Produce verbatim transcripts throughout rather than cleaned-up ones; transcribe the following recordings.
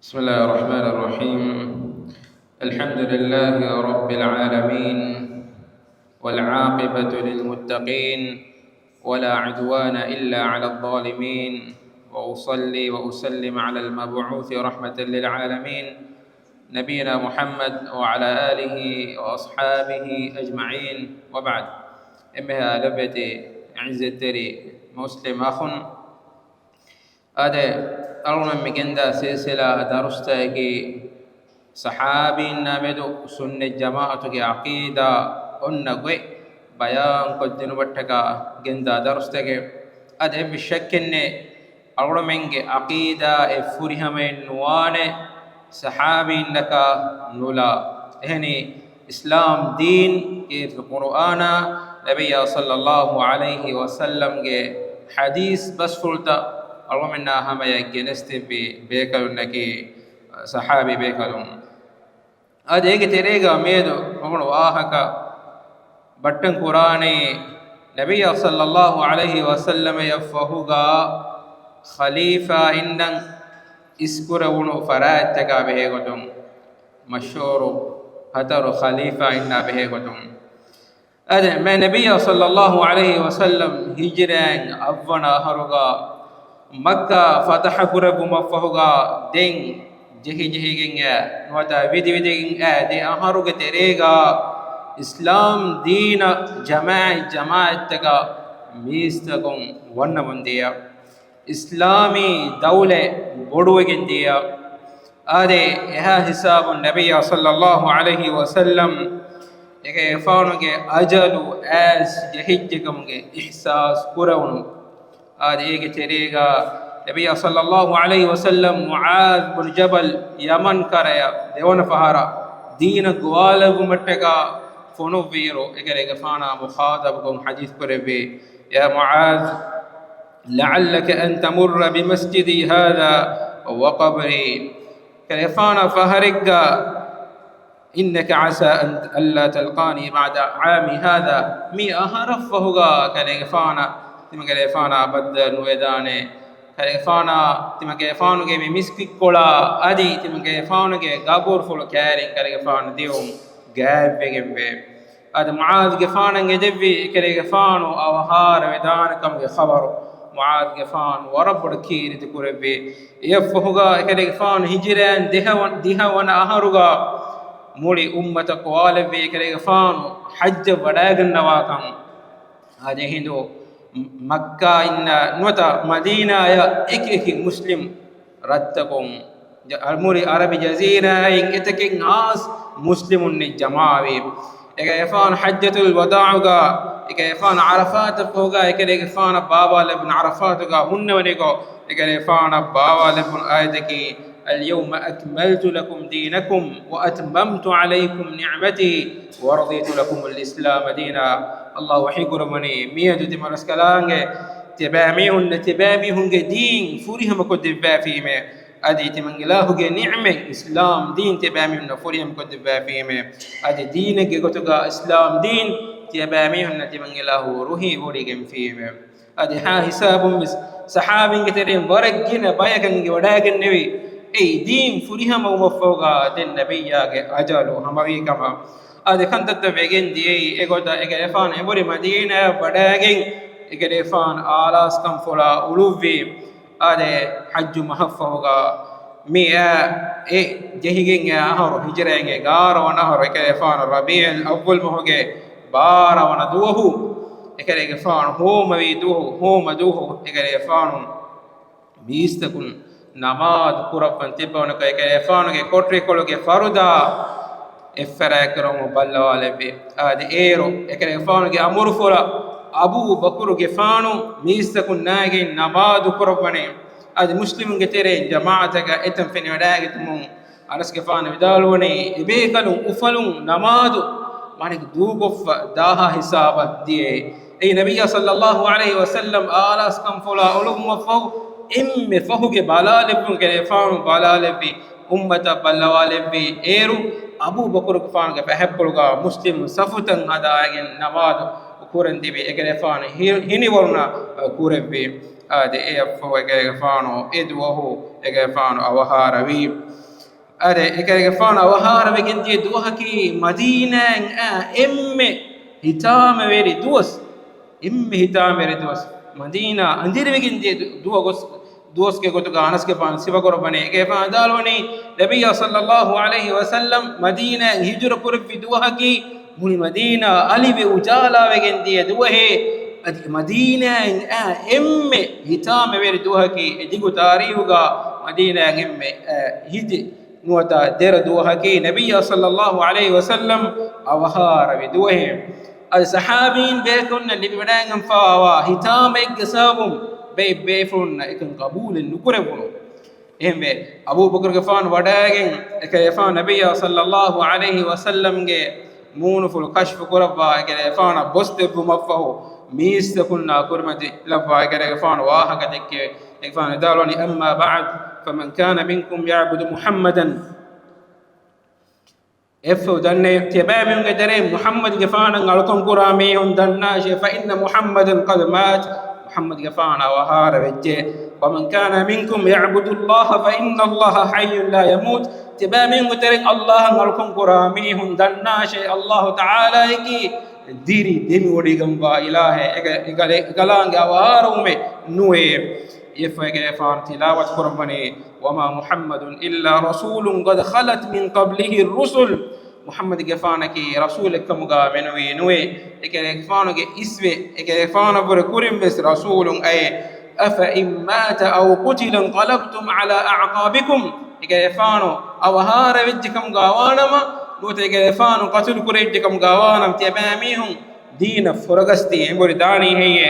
بسم الله الرحمن الرحيم. الحمد لله رب العالمين، والعاقبة للمتقين، ولا عدوان إلا على الظالمين، وأصلي وأسلم على المبعوث رحمة للعالمين، نبينا محمد وعلى آله وأصحابه أجمعين، وبعد. އެންމެހާ ލޮބުވެތި ޢިއްޒަތްތެރި މުސްލިމް އަޚުން، އާދެ، އަޅުގަނޑު މި ގެންދާ ސިލްސިލާ ދަރުސްތަކަކީ ޞަޙާބީންނާ މެދު ސުންނަތް ޖަމާޢަތުގެ ޢަޤީދާ އޮންނަ ގޮތް ބަޔާންކޮށްދިނުމަށްޓަކާ ގެންދާ ދަރުސްތަކެއް. އަދި އެއްވެސް ޝައްކެއްނެތް، އަޅުގަނޑުމެންގެ ޢަޤީދާއެއް ފުރިހަމައެއް ނުވާނެ ޞަޙާބީންނަކާ ނުލާ. އެހެނީ، އިސްލާމް ދީން ކީރިތި ޤުރުއާނާ، ނަބިއްޔާ ޞައްލައްލާހު ޢަލައިހި ވަސައްލަމްގެ ޙަދީޘް ބަސްފުޅުތައް އަޅުގަނޑުމެންނާ ހަމަޔަށް ގެނެސްދެއްވި ބޭކަލުންނަކީ ޞަޙާބީ ބޭކަލުން. އަދި އޭގެ ތެރޭގަ މިއަދު މި ވަކި ވާހަކަ ބައްޓަން ކުރާނީ، ނަބިއްޔާ ޞައްލައްލާހު ޢަލައިހި ވަސައްލަމަޔަށް ފަހުގަ ޚަލީފާއިންނަށް އިސްކުރެވުނު ފަރާތްތަކާ ބެހޭގޮތުން، މަޝްހޫރު ހަތަރު ޚަލީފާއިންނާ ބެހޭގޮތުން. އަދި މާތް ނަބިއްޔާ ޞައްލައްލާހު ޢަލައިހި ވަސައްލަމް ހިޖްރައިން އަށްވަނަ އަހަރުގަ މައްކާ ފަތަޙަ ކުރެއްވުމަށްފަހުގަ ދެން ޖެހިޖެހިގެން އައި، ނުވަތަ ވިދިވިދިގެން އައި ދެ އަހަރުގެ ތެރޭގަ އިސްލާމް ދީނަށް ޖަމާޢަތް ޖަމާޢަތްތަކަށް މީސްތަކުން ވަންނަމުން ދިޔަ. އިސްލާމީ ދައުލަތް ބޮޑުވެގެން ދިޔަ. އާދެ، އެހާ ހިސާބުން ނަބިއްޔާ ޞައްލައްލާހު ޢަލައިހި ވަސައްލަމް އެކަލޭގެފާނުގެ އަޖަލު އައިސް ޖެހިއްޖެކަމުގެ އިޙްސާސް ކުރެވުނު. އާދެ، އޭގެ ތެރޭގަ ނަބިއްޔާ ޞައްލައްލާހު ޢަލައިހި ވަސައްލަމް މުޢާޛް ބުނު ޖަބަލް ޔަމަން ކަރަޔަށް ދެވަނަ ފަހަރަށް ދީނަށް ގޮވާލެއްވުމަށްޓަކާ ފޮނުއްވިއިރު، އެކަލޭގެފާނާ މުޚާޠަބުކޮށް ޙަދީޘް ކުރެއްވި، يا معاذ، لعلك أن تمر بمسجدي هذا وقبري. ކަލޭގެފާނަށް ފަހަރެއްގަ، إنك عسى أن، ألا تلقاني بعد عامي هذا. މި އަހަރަށްފަހުގަ ކަލޭގެފާނަށް، ތިމަން ކަލޭގެފާނާ ބައްދަލު ނުވެދާނެ. ކަލޭގެފާނާ، ތިމަން ކަލޭގެފާނުގެ މި މިސްކިތްކޮޅާ އަދި ތިމަން ކަލޭގެފާނުގެ ގަބުރުފުޅު ކައިރިން ކަލޭގެފާނު ދިއުން ގާތްވެގެންވޭ. އަދި މުޢާޛުގެފާނަށް އެދެއްވި އެކަލޭގެފާނު އަވަހާރަވެދާނެ ކަމުގެ ޚަބަރު މުޢާޛުގެފާނު ވަރަށް ބޮޑަށް ކީރިތި ކުރެއްވި. އެއަށްފަހުގަ އެކަލޭގެފާނު ހިޖުރައިން ދިހަވަނަ، ދިހަވަނަ އަހަރުގަ މުޅި އުއްމަތަށް ގޮވާލެއްވި އެކަލޭގެފާނު ޙައްޖަށް ވަޑައިގަންނަވާކަން. އާދެ، އެހިނދު މައްކާ އިންނަ ނުވަތަ މަދީނާޔަށް އެކި އެކި މުސްލިމް ރަށްތަކުން، ޖަ-، މުޅި ޢަރަބި ޖަޒީރާއިން އެތަކެއް ހާސް މުސްލިމުންނެއް ޖަމާވި. އެކަލޭގެފާނު ޙައްޖަތުލް ވަދާޢުގަ، އެކަލޭގެފާނު ޢަރަފާތަށްފަހުގަ އެކަލޭގެފާނަށް ބާވާލެއްވުނު ޢަރަފާތުގަ ހުންނެވުނު ގޮތް، އެކަލޭގެފާނަށް ބާވާލެއްވުނު އާޔަތަކީ، اليوم أكملت لكم دينكم وأتممت عليكم نعمتي ورضيت لكم الإسلام دينا. ﷲ ވަޙީކުރައްވަނީ، މިއަދު ތިމަން ރަސްކަލާނގެ ތިބާމީހުންނަށް ތިބާމީހުންގެ ދީން ފުރިހަމަކޮށްދެއްވާފީމޭ. އަދި ތިމަން އިލާހުގެ ނިޢުމަތް އިސްލާމް ދީން ތިބާމީހުންނަށް ފުރިހަމަކޮށްދެއްވާފީމޭ. އަދި ދީނެއްގެ ގޮތުގަ އިސްލާމް ދީން ތިބާމީހުންނަށް ތިމަން އިލާހު ރުހިވޮޑިގެންފީމޭ. އަދި ހާ ހިސާބުން ވެސް ޞަޙާބީންގެ ތެރެއިން ވަރަށް ގިނަ ބަޔަކަށް އެނގިވަޑައިގެންނެވި، އެއީ ދީން ފުރިހަމަވުމަށްފަހުގަ ދެން ނަބިއްޔާގެ އަޖަލު ހަމަވީ ކަމަށް. އަދި ކަންތައްތައް ވެގެން ދިޔައީ އެގޮތަށް އެކަލޭގެފާނު އެބުރި މަދީނާއަށް ވަޑައިގެން އެކަލޭގެފާނު އާލާސްކަންފުޅާ އުޅުއްވީ. އާދެ، ޙައްޖު މަހަށްފަހުގަ މި އެ ޖެހިގެން އެ އަހަރު ހިޖުރައިން އެގާރަ ވަނަ އަހަރު އެކަލޭގެފާނު ރަބީޢުލް އައްވަލް މަހުގެ ބާރަ ވަނަ ދުވަހު، އެކަލޭގެފާނު ހޯމަވީ ދުވަހު، ހޯމަ ދުވަހު އެކަލޭގެފާނު މީސްތަކުން ނަމާދު ކުރައްވަން ތިއްބަވަނަކަށް އެކަލޭގެފާނުގެ ކޮޓަރިކޮޅުގެ ފަރުދާ އެއްފަރާތްކުރަމުން ބައްލަވާލެއްވި. އާދެ، އޭރު އެކަލޭގެފާނުގެ އަމުރުފުޅަށް އަބޫ ބަކުރުގެފާނު މީސްތަކުން ނާގެން ނަމާދު ކުރައްވަނީ. އަދި މުސްލިމުންގެ ތެރެއިން ޖަމާޢަތަކަށް އެތަން ފެނިވަޑައިގަތުމުން އަނަސްގެފާނު ވިދާޅުވަނީ، އެބޭކަލުން އުފަލުން ނަމާދު މާނައަކީ ދޫކޮށްފަ ދާހާ ހިސާބަށް ދިޔައީ. އެއީ ނަބިއްޔާ ޞައްލައްލާހު ޢަލައިހި ވަސައްލަމް އާލާސްކަންފުޅާ އުޅުއްވުމަށްފަހު އެންމެ ފަހުގެ ބަލާލެއްވުން އެކަލޭގެފާނު ބަލާލެއްވި، އުއްމަތަށް ބައްލަވާލެއްވި. އޭރު އަބޫ ބަކުރުގެފާނުގެ ފަހަތްޕުޅުގަ މުސްލިމުން ސަފުތައް ހަދާގެން ނަމާދު ކުރަން ތިބި އެކަލޭގެފާނު ހި-، ހިނިވަރުނަ ކުރެއްވި. އާދެ، އެއަށްފަހު އެކަލޭގެފާނު އެ ދުވަހު އެކަލޭގެފާނު އަވަހާރަވީ. އާދެ، އެކަލޭގެފާނު އަވަހާރަވެގެން ދިޔަ ދުވަހަކީ މަދީނާއިން އާ އެންމެ ހިތާމަވެރި ދުވަސް. އެންމެ ހިތާމަވެރި ދުވަސް. މަދީނާ އަނދިރިވެގެން ދިޔަ ދު-، ދުވަ ގޮސް، ދުވަސްގެ ގޮތުގަ އަނަސްގެފާނު ސިފަކުރައްވަނީ. އެކަލޭގެފާނު ވިދާޅުވަނީ، ނަބިއްޔާ ޞައްލައްލާހު ޢަލައިހި ވަސައްލަމް މަދީނާއިން ހިޖުރަ ކުރެއްވި ދުވަހަކީ މުޅި މަދީނާ އަލިވެ އުޖާލާވެގެން ދިޔަ ދުވަހޭ. އަދި މަދީނާއިން އާ އެންމެ ހިތާމަވެރި ދުވަހަކީ، އެ ދިގު ތާރީހުގަ މަދީނާއިން އެންމެ، އަ، ހިތި ނުވަތަ ދެރަ ދުވަހަކީ، ނަބިއްޔާ ޞައްލައްލާހު ޢަލައިހި ވަސައްލަމް އަވަހާރަވި ދުވަހޭ. އަދި ޞަޙާބީން ބޭކަލުންނަށް ލިބިވަޑައިގެންފާވާ ހިތާމައެއްގެ ސަބަބުން ބޭ-، ބޭފުޅުންނަށް އެކަން ޤަބޫލެއް ނުކުރެވުނު. އެހެންވެ، އަބޫބަކުރުގެފާނު ވަޑައިގެން، އެކަލޭގެފާނު ނަބިއްޔާ ޞައްލައްލާހު ޢަލައިހި ވަސައްލަމްގެ މޫނުފުޅު ކަޝްފު ކުރައްވާ، އެކަލޭގެފާނަށް ބޮސްދެއްވުމަށްފަހު، މީސްތަކުންނާ ކުރިމަތިލައްވާ، އެކަލޭގެފާނު ވާހަކަ ދެއްކެވެ. އެކަލޭގެފާނު ވިދާޅުވަނީ، "أما بعد، فمن كان منكم يعبد محمدا." އެއަށްފަހު ދަންނައޭ، ތިޔަބައިމީހުންގެ ތެރެއިން މުޙައްމަދުގެފާނަށް އަޅުކަން ކުރާ މީހުން ދަންނާށޭ، "فإن محمدا قد مات." މުޙައްމަދުގެފާނާ އަވަހާރަވެއްޖެ. "ومن كان منكم يعبد الله فإن الله حي لا يموت." ތިޔަބައިމީހުންގެ ތެރެއިން އައްލާހަށް އަޅުކަން ކުރާ މީހުން ދަންނާށޭ، އައްލާހު ތަޢާލާއަކީ ދިރި ދެމިވޮޑިގެންވާ އިލާހެއް، އެކަ-، އެކަލޭ-، އެކަލާނގެ އަވަހާރަވުމެއް ނުވޭ. އެއަށްފަހު އެކަލޭގެފާނު ތިލާވަތު ކުރައްވަނީ، "وما محمد إلا رسول قد خلت من قبله الرسل." މުޙައްމަދުގެފާނަކީ ރަސޫލެއްކަމުގަ މެނުވީ ނުވޭ. އެކަލޭގެފާނުގެ އިސްވެ، އެކަލޭގެފާނަށްވުރެ ކުރިން ވެސް ރަސޫލުން އައޭ. "أفإن مات أو قتل انقلبتم على أعقابكم." އެކަލޭގެފާނު އަވަހާރަވެއްޖެކަމުގަ ވާނަމަ، ނުވަތަ އެކަލޭގެފާނު ޤަތުލު ކުރެވިއްޖެކަމުގަ ވާނަމަ، ތިޔަބައިމީހުން ދީނަށް ފުރަގަސްދީ އެނބުރި ދާނީ ހެއްޔޭ؟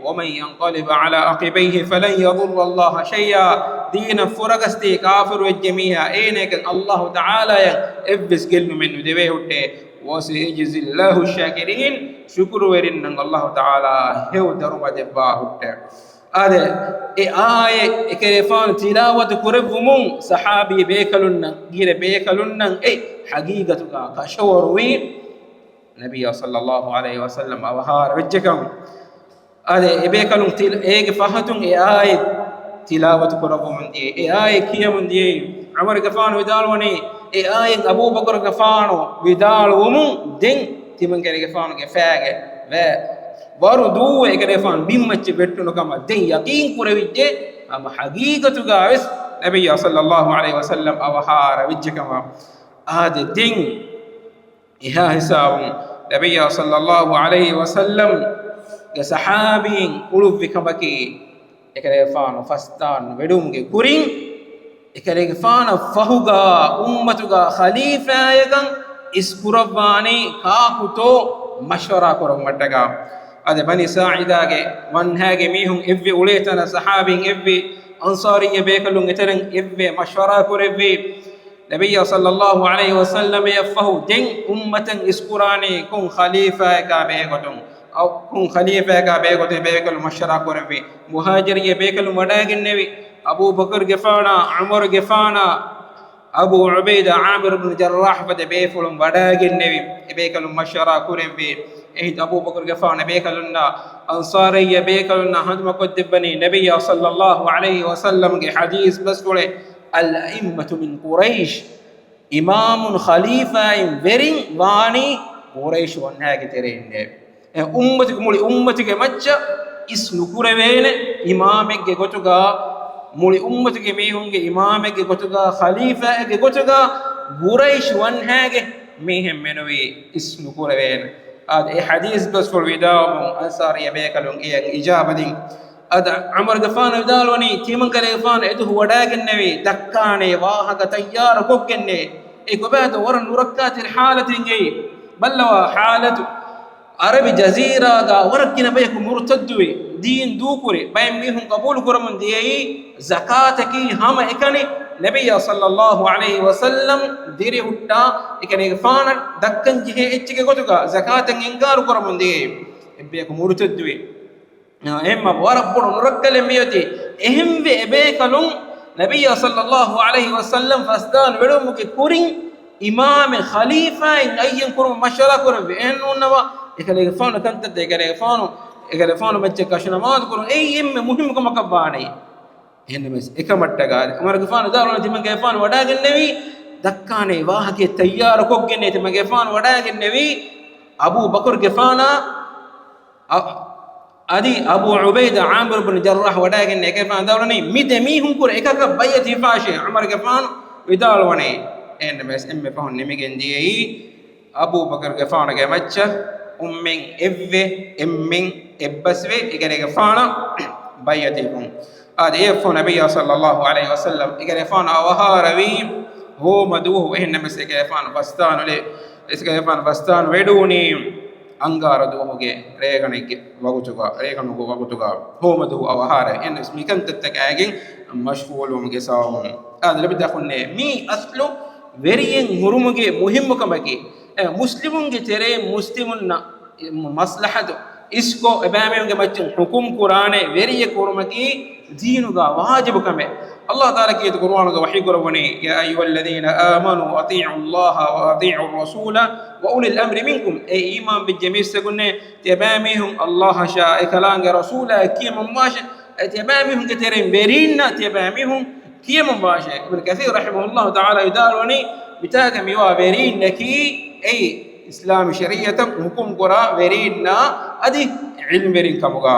"ومن ينقلب على عقبيه فلن يضر الله شيئا." ދީނަށް ފުރަގަސްދީ ކާފިރުވެއްޖެ މީހާ އޭނައަކަށް އައްލާހު ތަޢާލާއަށް އެއްވެސް ގެއްލުމެއް ނުދެވޭ ހުއްޓޭ. "وسيجزي الله الشاكرين." ޝުކުރުވެރިންނަށް އައްލާހު ތަޢާލާ ހެޔޮ ދަރުމަ ދެއްވާ ހުއްޓޭ. އާދެ، އެ އާޔަތް އެކަލޭގެފާނު ތިލާވަތު ކުރެއްވުމުން ޞަޙާބީ ބޭކަލުންނަށް، ގިރެ ބޭކަލުންނަށް އެ ޙަޤީޤަތުގަ ކަށަވަރުވީ. ނަބިއްޔާ ޞައްލައްލާހު ޢަލައިހި ވަސައްލަމް އަވަހާރަވެއްޖެކަން. އާދެ، އެބޭކަލުން ތިލަ-، އޭގެ ފަހަތުން އެ އާޔަތް ތިލާވަތު ކުރައްވަމުން ދިޔައީ، އެ އާޔަތް ކިޔަމުން ދިޔައީ. ޢުމަރުގެފާނު ވިދާޅުވަނީ، އެ އާޔަތް އަބޫބަކުރުގެފާނު ވިދާޅުވުމުން ދެން ތިމަންކަލޭގެފާނުގެ ފައިގެ ވަ-، ވަރު ދޫވެ އެކަލޭގެފާނު ބިންމައްޗަށް ވެއްޓުނު ކަމަށް ދެން ޔަޤީން ކުރެވިއްޖެ. ހަމަ ޙަޤީޤަތުގަ ވެސް ނަބިއްޔާ ޞައްލައްލާހު ޢަލައިހި ވަސައްލަމް އަވަހާރަވެއްޖެ ކަމަށް. އާދެ، ދެން އެހާ ހިސާބުން ނަބިއްޔާ ޞައްލައްލާހު ޢަލައިހި ވަސައްލަމްގެ ޞަޙާބީން އުޅުއްވި ކަމަކީ، އެކަލޭގެފާނު ފަސްދާން ވެޑުމުގެ ކުރިން، އެކަލޭގެފާނަށް ފަހުގަ އުއްމަތުގަ ޚަލީފާޔަކަން އިސްކުރައްވާނީ ކާކުތޯ މަޝްވަރާ ކުރަން ވައްޓަކާ. އަދި ބަނީ ސާޢިދާގެ ވަންހާގެ މީހުން އެއްވެ އުޅޭ ތަނަށް ޞަޙާބީން އެއްވި، އަންޞާރިއްޔަ ބޭކަލުން އެތެރެން އެއްވެ މަޝްވަރާ ކުރެއްވި. ނަބިއްޔާ ޞައްލައްލާހު ޢަލައިހި ވަސައްލަމަށް ފަހު ދެން އުއްމަތަށް އިސްކުރާނީ ކޮން ޚަލީފާއަކާ ބެހޭގޮތުން؟ އައު ކޮން ޚަލީފާއަކާ ބެހޭގޮތުން ބޭކަލުން މަޝްވަރާ ކުރެއްވި. މުހާޖިރިއްޔަ ބޭކަލުން ވަޑައިގެންނެވި. އަބޫބަކުރުގެފާނާ، ޢުމަރުގެފާނާ، އަބޫ ޢުބައިދާ ޢާމިރު ބިން ޖައްރާޙް ފަދަ ބޭފުޅުން ވަޑައިގެންނެވި. އެބޭކަލުން މަޝްވަރާ ކުރެއްވި. އެހިނދު އަބޫބަކުރުގެފާނު އެބޭކަލުންނާ އަންޞާރިއްޔަ ބޭކަލުންނާ ހަނދުމަކޮށްދެއްވަނީ ނަބިއްޔާ ޞައްލައްލާހު ޢަލައިހި ވަސައްލަމްގެ ޙަދީޘް ބަސްފުޅެއް، "الأئمة من قريش." އިމާމުން ޚަލީފާއިން ވެރިން ވާނީ ޤުރައިޝް ވަންހާގެ ތެރެއިންނޭ. އެ އުއްމަތުގެ، މުޅި އުއްމަތުގެ މައްޗަށް އިސް ނުކުރެވޭނެ އިމާމެއްގެ ގޮތުގަ، މުޅި އުއްމަތުގެ މީހުންގެ އިމާމެއްގެ ގޮތުގަ، ޚަލީފާއެއްގެ ގޮތުގަ ޤުރައިޝް ވަންހާގެ މީހެއް މެނުވީ އިސް ނުކުރެވޭނެ. އާދެ، އެ ޙަދީޘް ބަސްފުޅު ވިދާޅުވުމުން އަންޞާރިއްޔަ ބޭކަލުން އެޔަށް އިޖާބަ ދިން. އަދި ޢުމަރުގެފާނު ވިދާޅުވަނީ، ތިމަންކަލޭގެފާނު އެދުވަހު ވަޑައިގެންނެވި ދައްކާނެ ވާހަކަ ތައްޔާރު ކޮށްގެންނޭ. އެ ކޮބާތޯ ވަރަށް ނުރައްކާތެރި ޙާލަތެއް އެއީ. ބައްލަވާ ޙާލަތު. ޢަރަބި ޖަޒީރާގަ ވަރަށް ގިނަ ބަޔަކު މުރުތައްދުވި، ދީން ދޫކުރި، ބައެއް މީހުން ޤަބޫލު ކުރަމުން ދިޔައީ ޒަކާތަކީ ހަމަ އެކަނި ނަބިއްޔާ ޞައްލައްލާހު ޢަލައިހި ވަސައްލަމް ދިރިހުއްޓާ އެކަނި ފާނަށް ދައްކަން ޖެހޭ އެއްޗެއްގެ ގޮތުގަ ޒަކާތަށް އިންކާރު ކުރަމުން ދިޔައީ. އެއްބަޔަކު މުރުތައްދުވި. އެހެންމަ ވަރަށް ބޮޑު ނުރައްކަލެއް މިއޮތީ. އެހެންވެ އެބޭކަލުން ނަބިއްޔާ ޞައްލައްލާހު ޢަލައިހި ވަސައްލަމް ފަސްދާން ވެޑުވުމުގެ ކުރިން އިމާމެއް ޚަލީފާއެއް އައްޔަން ކުރުމަށް މަޝްވަރާ ކުރެއްވި. އެހެން ނޫންނަމަ އެކަލޭގެފާނު ކަންތައްތައް އެކަލޭގެފާނު އެކަލޭގެފާނު މައްޗަށް ކަށުނަމާދު ކުރުން އެއީ އެންމެ މުހިއްމު ކަމަކަށް ވާނެ. އެހެންނަމަވެސް އެކަމަށްޓަކާ ޢުމަރުގެފާނު ވިދާޅުވަނީ ތިމަންގެފާނު ވަޑާގެންނެވީ ދައްކާނެ ވާހަކައެއް ތައްޔާރުކޮށްގެންނޭ ތިމަންގެފާނު ވަޑާގެންނެވީ އަބޫ ބަކުރުގެފާނާ އަ-، އަދި އަބޫ ޢުބައިދާ ޢާމިރު ބިން ޖައްރާޙް ވަޑާގެންނޭ އެކަލޭގެފާނު ވިދާޅުވަނީ މި ދެ މީހުން ކުރެ އެކަކަށް ބައިޢަތު ހިފާށޭ ޢުމަރުގެފާނު ވިދާޅުވަނީ. އެހެންނަމަވެސް އެންމެ ފަހުން ނިމިގެން ދިޔައީ އަބޫބަކުރުގެފާނުގެ މައްޗަށް އުންމެން އެއްވެ، އެންމެން އެއްބަސްވެ، އެކަލޭގެފާނަށް ބައިޢަތުވުން. އާދެ، އެއަށްފަހު ނަބިއްޔާ ޞައްލައްލާހު ޢަލައިހި ވަސައްލަމް އެކަލޭގެފާނު އަވަހާރަވީ ހޯމަ ދުވަހު. އެހެންނަމަވެސް އެކަލޭގެފާނު ފަސްދާނުލެ-، އެކަލޭގެފާނު ފަސްދާނު ވެޑުވުނީ އަންގާރަ ދުވަހުގެ ރޭގަނެއްގެ ވަގުތުގަ، ރޭގަނޑުގެ ވަގުތުގަ ހޯމަ ދުވަހު އަވަހާރަވި. އެހެންނަމަވެސް މިކަންތައްތަކާގެން މަޝްޣޫލުވުމުގެ ސަބަބުން. އާދެ، ލަބިދާ އަޚުންނޭ، މީ އަސްލު ވެރިއެއް ހުރުމުގެ މުހިއްމު ކަމަކީ. އެ، މުސްލިމުންގެ ތެރެއިން މުސްލިމުންނަށް މަސްލަހަތު އިސްކޮށް އެބައިމީހުންގެ މައްޗުން ޙުކުމް ކުރާނެ ވެރިއެއް ކުރުމަކީ ދީނުގަ ވާޖިބު ކަމެއް. ﷲ ތަޢާލާ ކީރިތި ޤުރުއާނުގަ ވަޙީ ކުރައްވަނީ، يا أيها الذين آمنوا أطيعوا الله وأطيعوا الرسول وأولي الأمر منكم. އޭ އީމާން ވެއްޖެ މީސްތަކުންނޭ، ތިޔަބައިމީހުން ﷲ އަށާ އެކަލާނގެ ރަސޫލާ ކިޔަމަންވާށޭ. އެ ތިޔަބައިމީހުންގެ ތެރެއިން ވެރީންނަށް ތިޔަބައިމީހުން ކިޔަމަންވާށޭ. އިބްނު ކަޘީރު ރަޙިމަހުﷲ ތަޢާލާ ވިދާޅުވަނީ، މިތާގަ މިވާ ވެރީންނަކީ އެއީ އިސްލާމީ ޝަރީޢަތަށް ޙުކުމް ކުރާ ވެރީންނާ އަދި ޢިލްމުވެރިން ކަމުގަ.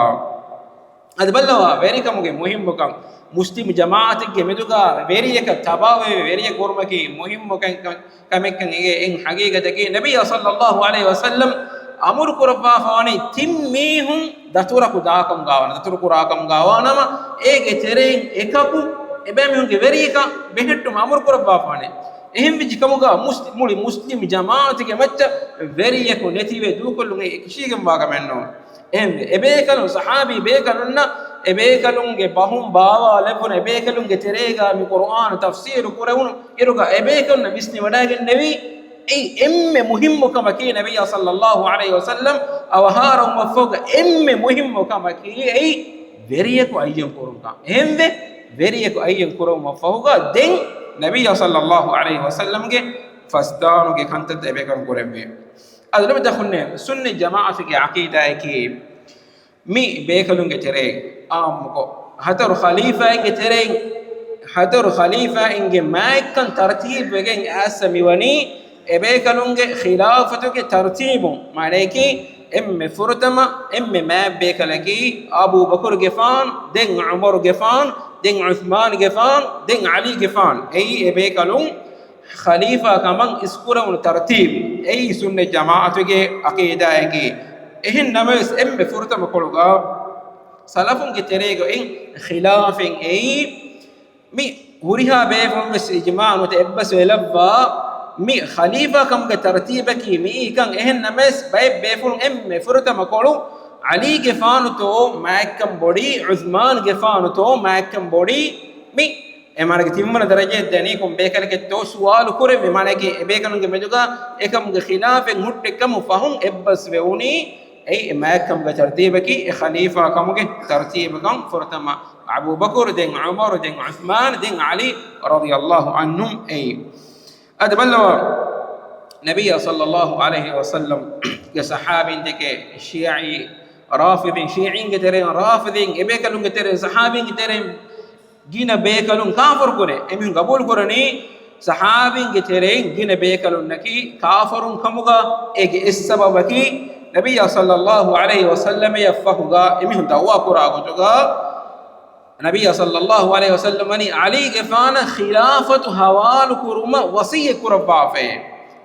އަދި ބައްލަވާ ވެރިކަމުގެ މުހިއްމުކަން. މުސްލިމު ޖަމާޢަތެއްގެ މެދުގަ ވެރިޔަކަށް ތަބާވެވޭ ވެރިޔަކު ކުރުމަކީ މުހިއްމު ކަންކަން، ކަމެއްކަން އެނގޭ. އެއިން ޙަޤީޤަތަކީ ނަބިއްޔާ ޞައްލައްލާހު ޢަލައިހި ވަސައްލަމް އަމުރު ކުރައްވާފަވަނީ ތިން މީހުން ދަތުރަކު ދާކަމުގަވާނަމަ، ދަތުރު ކުރާކަމުގަވާނަމަ، އޭގެ ތެރެއިން އެކަކު އެބައިމީހުންގެ ވެރިޔަކަށް ބެހެއްޓުމަށް އަމުރު ކުރައްވާފަވަނީ. އެހެންވެއްޖެ ކަމުގަ މުސް-، މުޅި މުސްލިމް ޖަމާޢަތުގެ މައްޗަށް ވެރިޔަކު ނެތިވެ ދޫކޮށްލުން އެ ކިށީގެންވާ ކަމެއް ނޫން. އެހެންވެ، އެބޭކަލުން ޞަޙާބީ ބޭކަލުންނަށް އެބޭކަލުންގެ ބަހުން ބާވާލެއްވުނު، އެބޭކަލުންގެ ތެރޭގަ މި ޤުރުއާނު ތަފްސީރު ކުރެވުނު އިރުގަ އެބޭކަލުންނަށް ވިސްނިވަޑައިގެންނެވީ، އެއީ އެންމެ މުހިއްމު ކަމަކީ، ނަބިއްޔާ ޞައްލައްލާހު ޢަލައިހި ވަސައްލަމް އަވަހާރަވުމަށްފަހުގަ އެންމެ މުހިއްމު ކަމަކީ އެއީ ވެރިޔަކު އައްޔަން ކުރުންކަން. އެހެންވެ، ވެރިޔަކު އައްޔަން ކުރުމަށްފަހުގަ ދެން ނަބިއްޔާ ޞައްލައްލާހު ޢަލައިހި ވަސައްލަމްގެ ފަސްދާނުގެ ކަންތައްތައް އެބޭކަލުން ކުރެއްވި. އަދި ލަބިދާ އަޚުންނޭ، ސުންނަތް ޖަމާޢަތުގެ ޢަޤީދާއަކީ، މި ބޭކަލުންގެ ތެރެއިން ޢާއްމުކޮށް، ހަތަރު ޚަލީފާއިންގެ ތެރެއިން، ހަތަރު ޚަލީފާއިންގެ މާތްކަން ތަރުތީބުވެގެން އައިސް މިވަނީ، އެބޭކަލުންގެ ޚިލާފަތުގެ ތަރުތީބުން. މާނަޔަކީ، އެންމެ ފުރަތަމަ، އެންމެ މާތް ބޭކަލަކީ އަބޫބަކުރުގެފާނު، ދެން ޢުމަރުގެފާނު، ދެން ޢުޘްމާނުގެފާނު، ދެން ޢަލީގެފާނު. އެއީ އެބޭކަލުން ޚަލީފާ ކަމަށް އިސްކުރެވުނު ތަރުތީބު. އެއީ ސުންނަތް ޖަމާޢަތުގެ ޢަޤީދާއަކީ. އެހެން ނަމަވެސް، އެންމެ ފުރަތަމަ ކޮޅުގަ ސަލަފުންގެ ތެރޭގަ އިން ޚިލާފެއް އެއީ، މި ހުރިހާ ބޭފުޅުން ވެސް އިޖްމާޢު ނުވަތަ އެއްބަސްވެލައްވާ، މި ޚަލީފާ ކަމުގެ ތަރުތީބަކީ މިއީކަން. އެހެން ނަމަވެސް، ބައެއް ބޭފުޅުން އެންމެ ފުރަތަމަ ކޮޅު ޢަލީގެފާނުތޯ މާތްކަން ބޮޑީ، ޢުޘްމާންގެފާނުތޯ މާތްކަން ބޮޑީ، މި އެ މާނައަކީ ތިންވަނަ ދަރަޖައެއް ދެނީ ކޮން ބޭކަލެކެއްތޯ ސުވާލު ކުރެއްވި. މާނައަކީ އެބޭކަލުންގެ މެދުގަ އެކަމުގެ ޚިލާފެއް ހުއްޓެއްކަމުން ފަހުން އެއްބަސްވެވުނީ. އެއީ އެ މާތްކަމުގެ ތަރުތީބަކީ އެ ޚަލީފާ ކަމުގެ ތަރުތީބުކަން. ފުރަތަމަ އަބޫބަކުރު، ދެން ޢުމަރު، ދެން ޢުޘްމާން، ދެން ޢަލީ ރަޟިޔައްލާހު ޢަންހުމް އެއީ. އަދި ބައްލަވާ، ނަބިއްޔާ ޞައްލައްލާހު ޢަލައިހި ވަސައްލަމްގެ ޞަޙާބީން ދެކެ ޝިޔަޢީ ރާފިޟީން، ޝިޔަޢީންގެ ތެރެއިން ރާފިޟީން، އެބޭކަލުންގެ ތެރެއިން ޞަޙާބީންގެ ތެރެއިން ގިނަ ބޭކަލުން ކާފަރު ކުރޭ. އެމީހުން ގަބޫލު ކުރަނީ ޞަޙާބީންގެ ތެރެއިން ގިނަ ބޭކަލުންނަކީ ކާފަރުން ކަމުގަ. އޭގެ އެއް ސަބަބަކީ ނަބިއްޔާ ޞައްލައްލާހު ޢަލައިހި ވަސައްލަމަޔަށް ފަހުގަ އެމީހުން ދަޢުވާ ކުރާ ގޮތުގަ، ނަބިއްޔާ ޞައްލައްލާހު ޢަލައިހި ވަސައްލަމް ވަނީ ޢަލީގެފާނަށް ޚިލާފަތު ޙަވާލު ކުރުމަށް ވަޞިއްޔަތް ކުރައްވާފައޭ.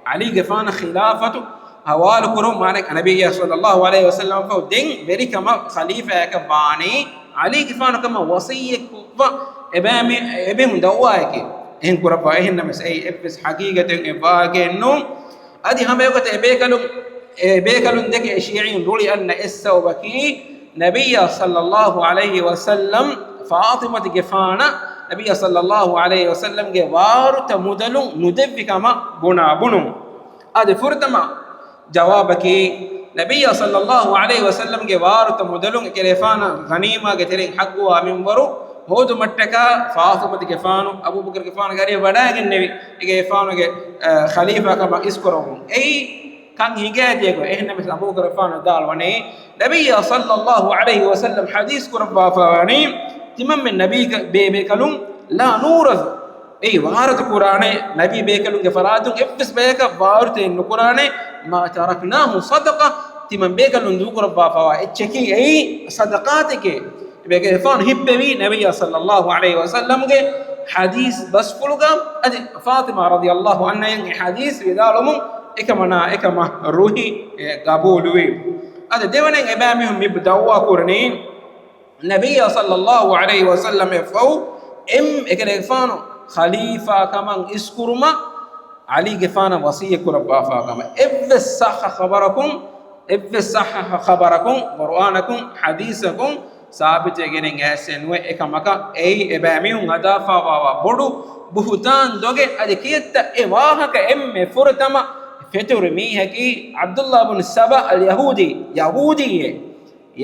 ޢަލީގެފާނަށް ޚިލާފަތު ޙަވާލު ކުރުން މާނަ، ނަބިއްޔާ ޞައްލައްލާހު ޢަލައިހި ވަސައްލަމަށްފަހު ދެން ވެރިކަމަށް ޚަލީފާއަކަށް ވާނީ ޢަލީގެފާނު ކަމަށް ވަޞިއްޔަތް ކުރައްވާ އެބައިމީ-، އެބޭފުޅުން ދަޢުވާއަކީ. އެހެން ކުރައްވާ. އެހެން ނަމަވެސް އެއީ އެއްވެސް ޙަޤީޤަތެއް އެއް ވާހަކައެއް ނޫން. އަދި ހަމައެގޮތަށް އެބޭކަލުން، އެ ބޭކަލުން ދެކެ ޝިޔަޢީން ރުޅި އަންނަ އެއް ސަބަބަކީ، ނަބިއްޔާ ޞައްލައްލާހު ޢަލައިހި ވަސައްލަމް ފާޠިމަތުގެފާނަށް ނަބިއްޔާ ޞައްލައްލާހު ޢަލައިހި ވަސައްލަމްގެ ވާރުތަ މުދަލުން ނުދެއްވި ކަމަށް ބުނާ ބުނުން. އަދި ފުރަތަމަ ޖަވާބަކީ، ނަބިއްޔާ ޞައްލައްލާހު ޢަލައިހި ވަސައްލަމްގެ ވާރުތަ މުދަލުން އެކަލޭފާނަށް ޣަނީމާގެ ތެރެއިން ޙައްޤުވާ މިންވަރު ހޯދުމަށްޓަކާ ފާޠިމަތުގެފާނު އަބޫބަކުރުގެފާނުގެ އަރިއަށް ވަޑައިގެންނެވި. އެކަލޭފާނުގެ، އަ، ޚަލީފާ ކަމަށް އިސްކުރައްވުން. އެއީ ކަން ހިނގައިދިޔަކޮށް، އެހެންނަމަވެސް އަބޫބަކުރުގެފާނު ވިދާޅުވަނީ، ނަބިއްޔާ ޞައްލައްލާހު ޢަލައިހި ވަސައްލަމް ޙަދީޘް ކުރައްވާފަވަނީ، ތިމަންމެން ނަބީގެ ބޭބޭކަލުން، لا نورث، އެއީ ވާރުތު ކުރާނެ، ނަބީ ބޭކަލުންގެ ފަރާތުން އެއްވެސް ބަޔަކަށް ވާރުތެއް ނުކުރާނެ، ما تركناه صدقة، ތިމަން ބޭކަލުން ދޫކުރައްވާފަވާ އެއްޗަކީ އެއީ ޞަދަޤާތެކޭ. އެބޭކަލުގެފާނު ހިއްޕެވީ ނަބިއްޔާ ޞައްލައްލާހު ޢަލައިހި ވަސައްލަމްގެ ޙަދީޘް ބަސްފުޅުގަ، އަދި ފާޠިމާ ރަޟިޔައްލާހު ޢަންހާ އެ ޙަދީޘް ވިދާޅުމުން އެކަމަނާ އެކަމަށް ރުހި ގަބޫލުވި. އަދި ދެވަނައިން އެބައިމީހުން މި ދަޢުވާ ކުރަނީ، ނަބިއްޔާ ޞައްލައްލާހު ޢަލައިހި ވަސައްލަމަށްފަހު އެންމެ އެކަލޭގެފާނު ޚަލީފާ ކަމަށް އިސްކުރުމަށް ޢަލީގެފާނަށް ވަޞިއްޔަތް ކުރައްވާފާ ކަމަށް. އެއްވެސް ޞައްޙަ ޚަބަރަކުން، އެއްވެސް ޞައްޙަ ޚަބަރަކުން، ޤުރުއާނަކުން، ޙަދީޘަކުން ސާބިތުވެގެނެއް އައިސް ނުވެ، އެކަމަކަށް އެއީ އެބައިމީހުން ހަދާފާވާ ބޮޑު ބުހުތާން ދޮގެއް. އަދި ކިއެއްތަ އެ ވާހަކަ އެންމެ ފުރަތަމަ ފެތުރި މީހަކީ ޢަބްދުﷲ ބުން ސަބަ އަލް ޔަހޫދީ، ޔަހޫދީއެއް.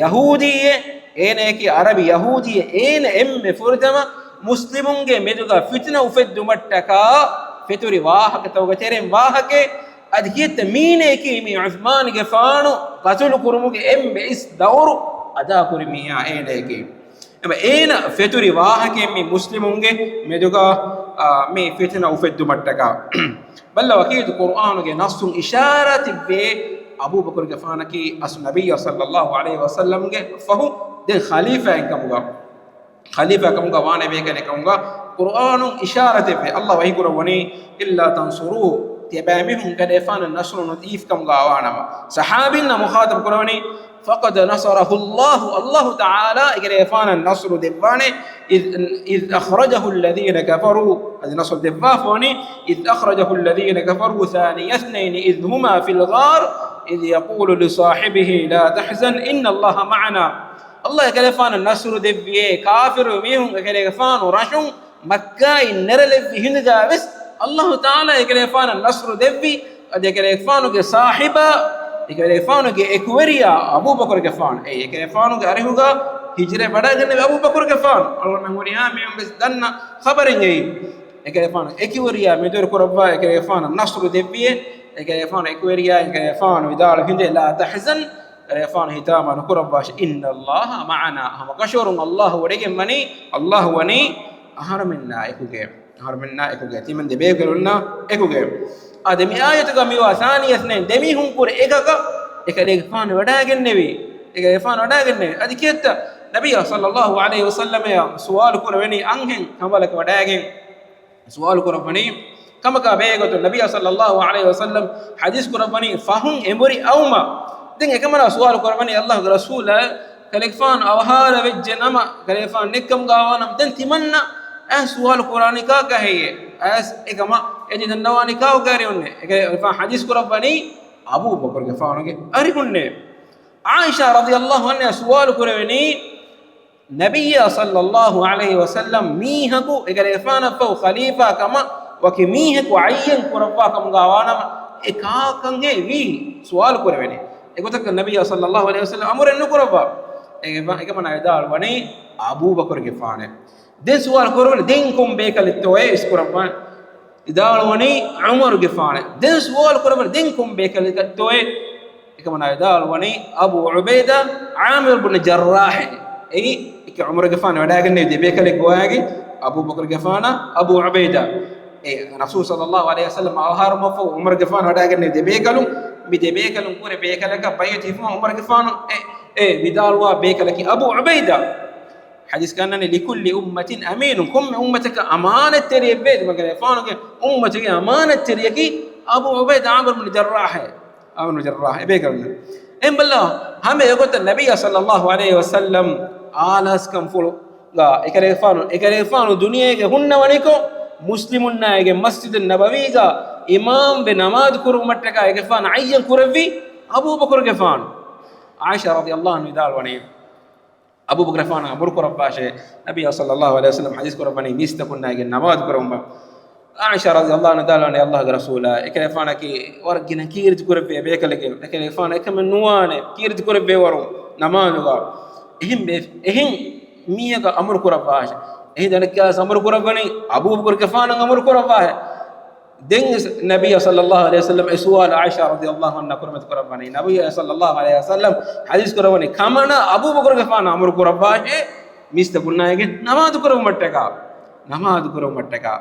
ޔަހޫދީއެއް، އޭނަޔަކީ ޢަރަބި ޔަހޫދީއެއް، އޭނަ އެންމެ ފުރަތަމަ މުސްލިމުންގެ މެދުގަ ފިތުނަ އުފެއްދުމަށްޓަކާ ފެތުރި ވާހަކަތަކުގެ ތެރެއިން ވާހަކައެއް. އަދި ކިއެއްތަ މީނަޔަކީ މި ޢުޘްމާނުގެފާނު ޤަތުލު ކުރުމުގެ އެންމެ އިސް ދައުރު އަދާކުރި މީހާ އޭނަޔަކީ. އެމަ އޭނަ ފެތުރި ވާހަކައެއް މި މުސްލިމުންގެ މެދުގަ، އާ، މި ފިތުނަ އުފެއްދުމަށްޓަކާ. ބައްލަވަ ކީރިތި ޤުރުއާނުގެ ނައްޞުން އިޝާރާތެއްވޭ، އަބޫބަކުރުގެފާނަކީ އަސްލު ނަބިއްޔާ ޞައްލައްލާހު ޢަލައިހި ވަސައްލަމްގެ ފަހު ދެން ޚަލީފާއެއް ކަމުގަ، ޚަލީފާ ކަމުގަ ވާނެ ބޭކަލެއް ކަމުގަ ޤުރުއާނުން އިޝާރާތެއްވޭ. ﷲ ވަޙީ ކުރައްވަނީ، إلا تنصروه، ތިޔަބައިމީހުން އެކަލޭގެފާނަށް ނަޞްރު ނުދީފި ކަމުގަ ވާނަމަ. ޞަޙާބީންނާ މުޚާޠަބު ކުރަވަނީ، فقد نصره الله، ﷲ ތަޢާލާ އެކަލޭގެފާނަށް ނަޞްރު ދެއްވާނެ. إذ، إذ أخرجه الذين كفروا، އަދި ނަޞްރު ދެއްވާފަވަނީ، إذ أخرجه الذين كفروا ثاني اثنين إذ هما في الغار إذ يقول لصاحبه لا تحزن إن الله معنا. ﷲ އެކަލޭގެފާނަށް ނަޞްރު ދެއްވިއޭ، ކާފިރު މީހުން އެކަލޭގެފާނު ރަށުން މައްކާއިން ނެރެލެއްވި ހިނދުގަ ވެސް ﷲ ތަޢާލާ އެކަލޭގެފާނަށް ނަޞްރު ދެއްވި. އަދި އެކަލޭގެފާނުގެ ޞާޙިބާ، އެކަލޭގެފާނުގެ އެކުވެރިޔާ އަބޫބަކުރުގެފާނު، އެ އެކަލޭގެފާނުގެ އަރިހުގަ ހިޖުރަ ވަޑައިގެންނެވި އަބޫބަކުރުގެފާނު، އަޅުގަނޑުމެން ހުރިހާ މީހުން ވެސް ދަންނަ ޚަބަރެއް އެއީ. އެކަލޭގެފާނު އެކުވެރިޔާ މެދުވެރި ކުރައްވާ، އެކަލޭގެފާނަށް ނަޞްރު ދެއްވިއޭ. އެކަލޭގެފާނު އެކުވެރިޔާ، އެކަލޭގެފާނު ވިދާޅު ހިނދެއް، لا تحزن، އެކަލޭގެފާނު ހިތާމަ ނުކުރައްވާށި، إن الله معنا، ހަމަ ކަށަވަރުން ﷲ ވަޑައިގެންވަނީ، ﷲ ވަނީ އަހަރުމެންނާ އެކުގައި. އަހަރުމެންނާ އެކުގައި، ތިމަން ދެބޭކަލުންނާ އެކުގައި. އާ، ދެ މި އާޔަތުގަ މިވާ ثاني اثنين، ދެމީހުން ކުރެ އެކަކަށް އެކަލޭގެފާނު ވަޑައިގެންނެވީ. އެކަލޭގެފާނު ވަޑައިގެންނެވީ. އަދި ކިއެއްތަ ނަބިއްޔާ ޞައްލައްލާހު ޢަލައިހި ވަސައްލަމަޔަށް ސުވާލު ކުރެވެނީ އަންހެން ކަނބަލަކަށް ވަޑައިގެން ސުވާލު ކުރައްވަނީ؟ ކަމަކާ ބެހޭގޮތުން ނަބިއްޔާ ޞައްލައްލާހު ޢަލައިހި ވަސައްލަމް ޙަދީޘް ކުރައްވަނީ ފަހުން އެނބުރި އައުމަށް. ދެން އެކަމަނާ ސުވާލު ކުރައްވަނީ، ﷲގެ ރަސޫލާ، ކަލޭގެފާނު އަވަހާރަވެއްޖެ ނަމަ، ކަލޭގެފާނު ނެތްކަމުގަ ވާނަމަ، ދެން ތިމަންނަ އައިސް ސުވާލު ކުރާނީ ކާކަށް ހެއްޔޭ؟ އައިސް އެކަމަށް އެދި ދަންނަވާނީ ކާކުގެ އަރިހުންނޭ؟ އެކަލޭގެފާނު ޙަދީޘް ކުރައްވަނީ އަބޫބަކުރުގެފާނުގެ އަރިހުންނޭ. ޢާއިޝާ ރަޟިޔައްލާހު ޢަންހާ ސުވާލު ކުރެވެނީ، ނަބިއްޔާ ޞައްލައްލާހު ޢަލައިހި ވަސައްލަމް މީހަކު އެކަލޭގެފާނަށްފަހު ޚަލީފާ ކަމަށް ވަކި މީހަކު ޢައްޔަން ކުރައްވާ ކަމުގަ ވާނަމަ، އެ ކާކަންހޭ ވީ؟ ސުވާލު ކުރެވެނީ. އެގޮތަކަށް ނަބިއްޔާ ޞައްލައްލާހު ޢަލައިހި ވަސައްލަމް އަމުރެއް ނުކުރައްވާ. އެ، އެކަމަނާ ވިދާޅުވަނީ އަބޫބަކުރުގެފާނޭ. ދެން ސުވާލު ކުރެވެނީ، ދެން ކޮން ބޭކަލެއްތޯއޭ އިސްކުރައްވާނެ؟ ވިދާޅުވަނީ ޢުމަރުގެފާނޭ. ދެން ސުވާލު ކުރެވެނީ، ދެން ކޮން ބޭކަލެއްތޯއޭ؟ އެކަމަނާ ވިދާޅުވަނީ އަބޫ ޢުބައިދާ ޢާމިރު ބުން ޖައްރާޙް. އެއީ އެކި ޢުމަރުގެފާނު ވަޑައިގެންނެވި ދެބޭކަލެއް ގޮވާގެ އަބޫބަކުރުގެފާނާ އަބޫ ޢުބައިދާ. އެ ރަސޫލު ޞައްލައްލާހު ޢަލައިހި ވަސައްލަމް އަވަހާރަވުމަށްފަހު ޢުމަރުގެފާނު ވަޑައިގެންނެވި ދެބޭކަލުން، މި ދެބޭކަލުން ކުރެ ބޭކަލަކަށް ބައިޢަތު ހިފުމަށް ޢުމަރުގެފާނު އެ، އެ ވިދާޅުވާ ބޭކަލަކީ އަބޫ ޢުބައިދާ. ޙަދީޘްގަ އަންނަނީ، لكل أمة أمين، ކޮންމެ އުއްމަތަކަށް އަމާނަތްތެރިއެއްވޭ. ދެމަގަލޭފާނުގެ އުއްމަތުގެ އަމާނަތްތެރިޔަކީ އަބޫ ޢުބައިދާ ޢާމިރު ބުން ޖައްރާޙް. ޢާމިރު ޖައްރާޙް އެބޭކަލުން. އެނބަލާ، ހަމަ އެގޮތަށް ނަބިއްޔާ ޞައްލައްލާހު ޢަލައިހި ވަސައްލަމް އާލާސްކަންފުޅުގަ އެކަލޭފާނު، އެކަލޭފާނު ދުނިޔޭގެ ހުންނަވަނިކޮށް، މުސްލިމުންނާއިގެ މަސްޖިދުއް ނަބަވީގަ އިމާމްވެ ނަމާދު ކުރުވުމަށްޓަކާ އެކަލޭފާނު ޢައްޔަން ކުރެއްވީ އަބޫބަކުރުގެފާނު. ޢާއިޝާ ރަޟިޔައްލާހު ޢަންހާ ވިދާޅުވަނީ، އަބޫބަކުރުގެފާނަށް އަމުރު ކުރައްވާށޭ. ނަބިއްޔާ ޞައްލައްލާހު ޢަލައިހި ވަސައްލަމް ޙަދީޘް ކުރައްވަނީ މީސްތަކުންނާއިގެން ނަމާދު ކުރައްވުމަށް. ޢާއިޝާ ރަޟިޔައްލާހު ޢަންހާ ވިދާޅުވަނީ، ﷲގެ ރަސޫލާ، އެކަލޭފާނަކީ ވަރަށް ގިނަ ކީރިތި ކުރެއްވި ބޭކަލެކެވެ. އެކަލޭފާނު އެކަމެއް ނުވާނެ، ކީރިތި ކުރެއްވި ވަރު ނަމާދުގަ. އެހެން ބޭ-، އެހެން މީހަކަށް އަމުރު ކުރައްވާށޭ. އެހިނދު އަނެއްކާވެސް އަމުރު ކުރައްވަނީ އަބޫބަކުރުގެފާނަށް އަމުރު ކުރައްވާށޭ. ދެން ނަބިއްޔާ ޞައްލައްލާހު ޢަލައިހި ވަސައްލަމަ އެ ސުވާލު ޢާއިޝާ ރަޟިޔައްލާހު ޢަންހާ ކުރިމަތި ކުރައްވަނީ، ނަބިއްޔާ ޞައްލައްލާހު ޢަލައިހި ވަސައްލަމަ ޙަދީޘް ކުރައްވަނީ ކަމަނާ އަބޫބަކުރުގެފާނަށް އަމުރު ކުރައްވާށޭ މީސްތަކުންނާއިގެން ނަމާދު ކުރެއްވުމަށްޓަކާ، ނަމާދު ކުރެއްވުމަށްޓަކާ.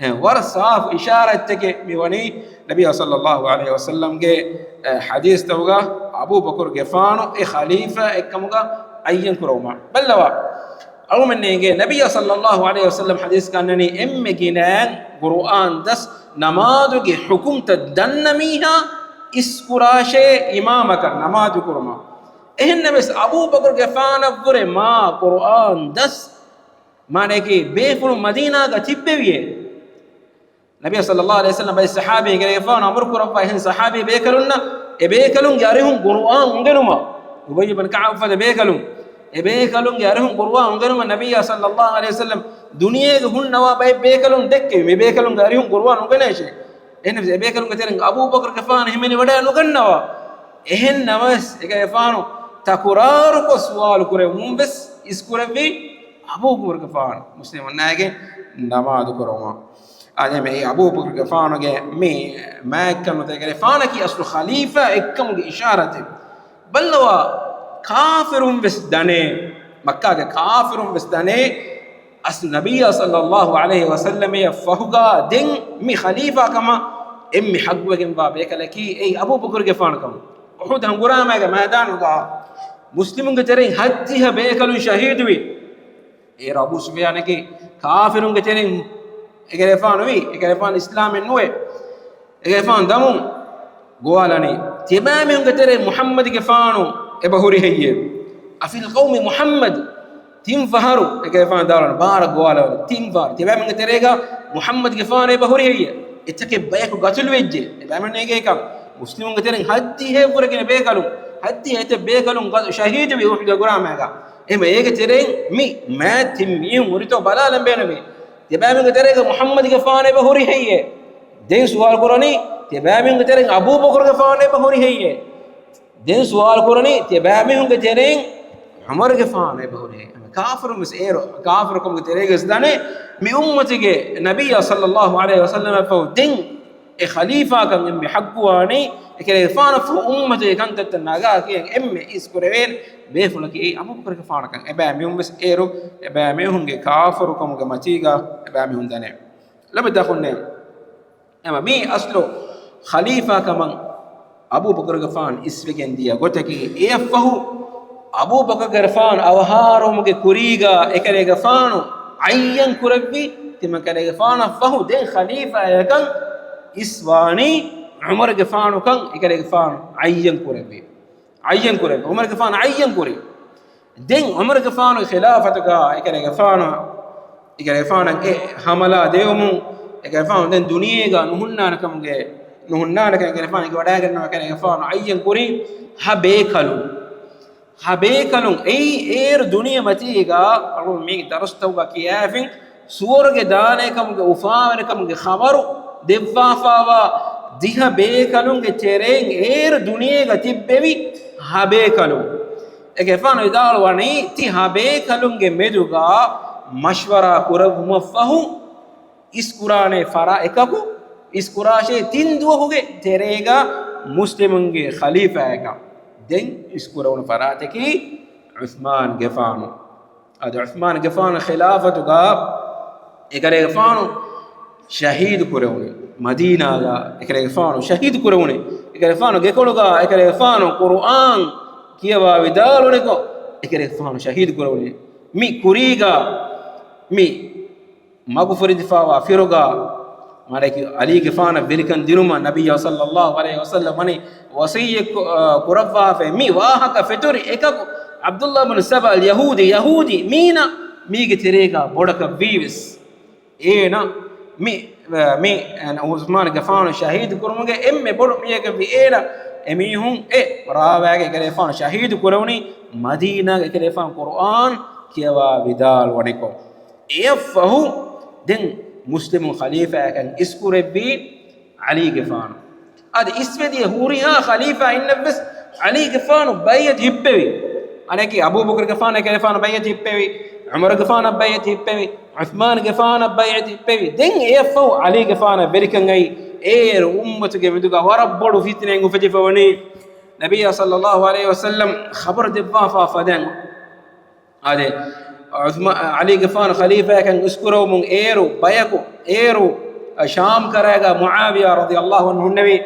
އެ، ވަރަށް ސާފު އިޝާރާތްތަކެއް މި ވަނީ ނަބިއްޔާ ޞައްލައްލާހު ޢަލައިހި ވަސައްލަމްގެ، އެ، ޙަދީޘްތަކުގަ އަބޫބަކުރުގެފާނު އެ ޚަލީފާ އެއްކަމުގަ ޢައްޔަން ކުރެވުމަށް. ބައްލަވާ. އަޅުމެންނޭގެ ނަބިއްޔާ ޞައްލައްލާހު ޢަލައިހި ވަސައްލަމް ޙަދީޘް ކަންނަނީ އެންމެ ގިނައިން ޤުރުއާން ދަސް ނަމާދުގެ ޙުކުމްތައް ދަންނަ މީހާ އިސްކުރާށޭ އިމާމަކަށް ނަމާދު ކުރުމަށް. އެހެންނަމަވެސް އަބޫބަކުރުގެފާނަށްވުރެ މާ ޤުރުއާން ދަސް މާނައަކީ ބޭފުޅުން މަދީނާގަ ތިއްބެވިއޭ. ނަބިއްޔާ ޞައްލައްލާހު ޢަލައިހި ވަސައްލަމް ބައެއް ޞަޙާބީ އެކަލޭގެފާނު އަމުރު ކުރައްވާ އެހެން ޞަޙާބީ ބޭކަލުންނަށް އެ ބޭކަލުންގެ އަރިހުން ޤުރުއާން އުނގެނުމަށް. އުބައްޔު ބިން ކަޢުބް ފަދަ ބޭކަލުން. އެ ބޭކަލުންގެ އަރިހުން ޤުރުއާން އުނގެނުމަށް ނަބިއްޔާ ޞައްލައްލާހު ޢަލައިހި ވަސައްލަމް ދުނިޔޭގަ ހުންނަވާ ބައެއް ބޭކަލުން ދެއްކެވި. މި ބޭކަލުންގެ އަރިހުން ޤުރުއާން އުނގެނޭށޭ. އެހެންނަމަވެސް އެ ބޭކަލުންގެ ތެރެއިން އަބޫބަކުރުގެފާނު ހިމެނިވަޑައެއް ނުގަންނަވާ. އެހެން ނަމަވެސް އެކަލޭގެފާނު ތަކުރާރުކޮށް ސުވާލު ކުރެއްވުމުން ވެސް އިސްކުރެއްވީ އަބޫބަކުރުގެފާނު މުސްލިމުންނާއިގެން ނަމާދު ކުރުމަށް. އާދެ، މި އަބޫބަކުރުގެފާނުގެ މި މާތްކަން ނުތަ އެކަލޭގެފާނަކީ އަސްލު ޚަލީފާ އެއްކަމުގެ އިޝާރަތެއް. ބައްލަވާ، ކާފިރުން ވެސް ދަނޭ، މައްކާގެ ކާފިރުން ވެސް ދަނޭ، އަސްލު ނަބިއްޔާ ޞައްލައްލާހު ޢަލައިހި ވަސައްލަމައަށް ފަހުގަ ދެން މި ޚަލީފާ ކަމަށް އެންމެ ޙައްޤުވެގެންވާ ބޭކަލަކީ އެއީ އަބޫބަކުރުގެފާނު ކަމަށް. އުޙުދު ހަނގުރާމައިގެ މައިދާނުގަ މުސްލިމުންގެ ތެރެއިން ހަތްދިހަ ބޭކަލުން ޝަހީދުވި. އޭރު އަބޫ ސުފްޔާނަކީ ކާފިރުންގެ ތެރެއިން އެކަލޭގެފާނު ވީ، އެކަލޭގެފާނު އިސްލާމެއް ނުވޭ. އެކަލޭގެފާނު ދަމުން ގޮވާލަނީ. ތިޔަބައިމީހުންގެ ތެރެއިން މުޙައްމަދުގެފާނު އެބަ ހުރި ހެއްޔޭ؟ أفي القوم محمد؟ ތިން ފަހަރު އެކަލޭގެފާނު ދާލަން ބާރަށް ގޮވާލަވަން. ތިން ފަހަރު. ތިޔަބައިމީހުންގެ ތެރޭގަ މުޙައްމަދުގެފާނު އެބަ ހުރި ހެއްޔޭ؟ އެއްޗަކެއް ބަޔަކު ގަތުލުވެއްޖެ. އެބައިމީހުން ނޭނގޭކަން. މުސްލިމުންގެ ތެރެއިން ހަތްދިހައެއްވުރެ ގިނަ ބޭކަލުން، ހަތްދިހަ އެތައް ބޭކަލުން ގަ-، ޝަހީދުވި އުޙުދު ހަނގުރާމައިގަ. އެހެންވެ އޭގެ ތެރެއިން މި މާތް ތިން މީހުން ހުރިތޯ ބަލާލަން ބޭނުމޭ. ތިޔަބައިމީހުންގެ ތެރޭގަ މުޙައްމަދުގެފާނު އެބަ ހުރި ހެއްޔޭ؟ ދެން ސުވާލު ކުރަނީ، ތިޔަބައިމީހުންގެ ތެރެއިން އަބޫބަކުރުގެފާނު އެބަ ހުރި ހެއްޔޭ؟ ދެން ސުވާލު ކުރަނީ، ތިޔަބައިމީހުންގެ ތެރެއިން ޢުމަރުގެފާނު އެބަ ހުރި ހެއްޔޭ؟ ކާފިރުން ވެސް އޭރު، ކާފިރުކަމުގެ ތެރޭގަ ވެސް ދަނޭ، މި އުއްމަތުގެ ނަބިއްޔާ ޞައްލައްލާހު ޢަލައިހި ވަސައްލަމަށް ފަހު ދެން އެ ޚަލީފާކަން އެންމެ ޙައްޤުވާނީ، އެކަލޭގެފާނަށް ފަހު އުއްމަތުގެ ކަންތައްތައް ނަގާ ކިޔަން އެންމެ އިސްކުރެވޭނެ ބޭފުޅަކީ އެއީ އަބޫބަކުރުގެފާނުކަން. އެބައިމީހުން ވެސް އޭރު، އެބައިމީހުންގެ ކާފިރުކަމުގެ މަތީގަ އެބައިމީހުން ދަނޭ. ލަބިދަކުންނޭ. އެމަ މީ އަސްލު ޚަލީފާ ކަމަށް އަބޫބަކުރުގެފާނު އިސްވެގެން ދިޔަ ގޮތަކީ، އެއަށްފަހު އަބޫބަކުރުގެފާނު އަވަހާރަވުމުގެ ކުރީގަ އެކަލޭގެފާނު ޢައްޔަން ކުރެއްވި، ތިމަން ކަލޭގެފާނަށް ފަހު ދެން ޚަލީފާއަކަށް އިސްވާނީ ޢުމަރުގެފާނުކަން އެކަލޭގެފާނު ޢައްޔަން ކުރެއްވި. ޢައްޔަން ކުރެއްވި. ޢުމަރުގެފާނު ޢައްޔަން ކުރި. ދެން ޢުމަރުގެފާނުގެ ޚިލާފަތުގަ އެކަލޭގެފާނު، އެކަލޭގެފާނަށް އެ ހަމަލާ ދެވުމުން، އެކަލޭގެފާނު ދެން ދުނިޔޭގަ ނުހުންނާނެ ކަމުގެ، ނުހުންނާނެ ކަމުގެ އެކަލޭގެފާނު އެނގިވަޑައިގަންނަވާ އެކަލޭގެފާނު ޢައްޔަން ކުރި ހަ ބޭކަލުން. ހަ ބޭކަލުން އެއީ އޭރު ދުނިޔެ މަތީގަ އަޅު މި ދަރުސްތަކުގަ ކިޔާފިން ސުވަރުގެ ދާނޭ ކަމުގެ އުފާވެރިކަމުގެ ޚަބަރު ދެއްވާފާވާ ދިހަ ބޭކަލުންގެ ތެރެއިން އޭރު ދުނިޔޭގަ ތިއްބެވި ހަ ބޭކަލުން. އެކަލޭގެފާނު ވިދާޅުވަނީ، ތި ހަ ބޭކަލުންގެ މެދުގަ މަޝްވަރާ ކުރެއްވުމަށްފަހު، އިސްކުރާނެ ފަރާތް އެކަކު، އިސްކުރާށޭ ތިން ދުވަހުގެ ތެރޭގަ މުސްލިމުންގެ ޚަލީފާއަކަށް. ދެން އިސްކުރެވުނު ފަރާތަކީ ޢުޘްމާންގެފާނު. އަދި ޢުޘްމާންގެފާނު ޚިލާފަތުގަ އެކަލޭގެފާނު ޝަހީދު ކުރެވުނީ މަދީނާގަ، އެކަލޭގެފާނު ޝަހީދު ކުރެވުނީ އެކަލޭގެފާނު ގެކޮޅުގަ، އެކަލޭގެފާނު ޤުރުއާން ކިޔަވާ ވިދާޅުވުނިކޮށް، އެކަލޭގެފާނު ޝަހީދު ކުރެވުނީ މި ކުރީގަ، މި މަގުފުރިދިފާވާ ފިރުގަ، މާނައަކީ ޢަލީގެފާނަށް ވެރިކަން ދިނުމަށް ނަބިއްޔާ ޞައްލައްލާހު ޢަލައިހި ވަސައްލަމް ވަނީ ވަޞިއްޔަތް ކު-، އަ، ކުރައްވާފައި މި ވާހަކަ ފެތުރި އެކަކު ޢަބްދުﷲ ބިން ސަބަ އަލް ޔަހޫދީ، ޔަހޫދީ މީނަ މީގެ ތެރޭގަ ބޮޑަކަށް ވީވެސް، އޭނަ މި، މި ޢުޘްމާންގެފާނު ޝަހީދު ކުރުމުގެ އެންމެ ބޮޑު މީހަކަށް ވި އޭނަ. އެމީހުން އެ ރާވާގެ އެކަލޭގެފާނު ޝަހީދު ކުރެވުނީ މަދީނާގެ އެކަލޭގެފާނު ޤުރުއާން ކިޔަވާ ވިދާޅުވަނިކޮށް. އެއަށްފަހު ދެން މުސްލިމު ޚަލީފާއަކަށް އިސްކުރެއްވީ ޢަލީގެފާނު. އަދި އިސްވެދިޔަ ހުރިހާ ޚަލީފާ އިންނަށްވެސް ޢަލީގެފާނު ބައިޢަތު ހިއްޕެވި. އަނެކީ އަބޫބަކުރުގެފާނު އެކަލޭގެފާނު ބައިޢަތު ހިއްޕެވި. ޢުމަރުގެފާނަށް ބައިޢަތު ހިއްޕެވި، ޢުޘްމާނުގެފާނަށް ބައިޢަތު ހިއްޕެވި. ދެން އެއަށްފަހު ޢަލީގެފާނަށް ވެރިކަން އައި، އޭރު އުއްމަތުގެ މެދުގަ ވަރަށް ބޮޑު ފިތުނައެއް އުފެދިފަ ވަނީ. ނަބިއްޔާ ޞައްލައްލާހު ޢަލައިހި ވަސައްލަމް ޚަބަރު ދެއްވާފާ ފަދައިން. އާދެ، ޢުޘްމާ-، ޢަލީގެފާނު ޚަލީފާއެކަން އިސްކުރެވުމުން އޭރު ބަޔަކު، އޭރު ޝާމް ކަރައިގަ މުޢާވިޔާ ރަޟިޔައްލާހު ޢަންހު ހުންނެވި.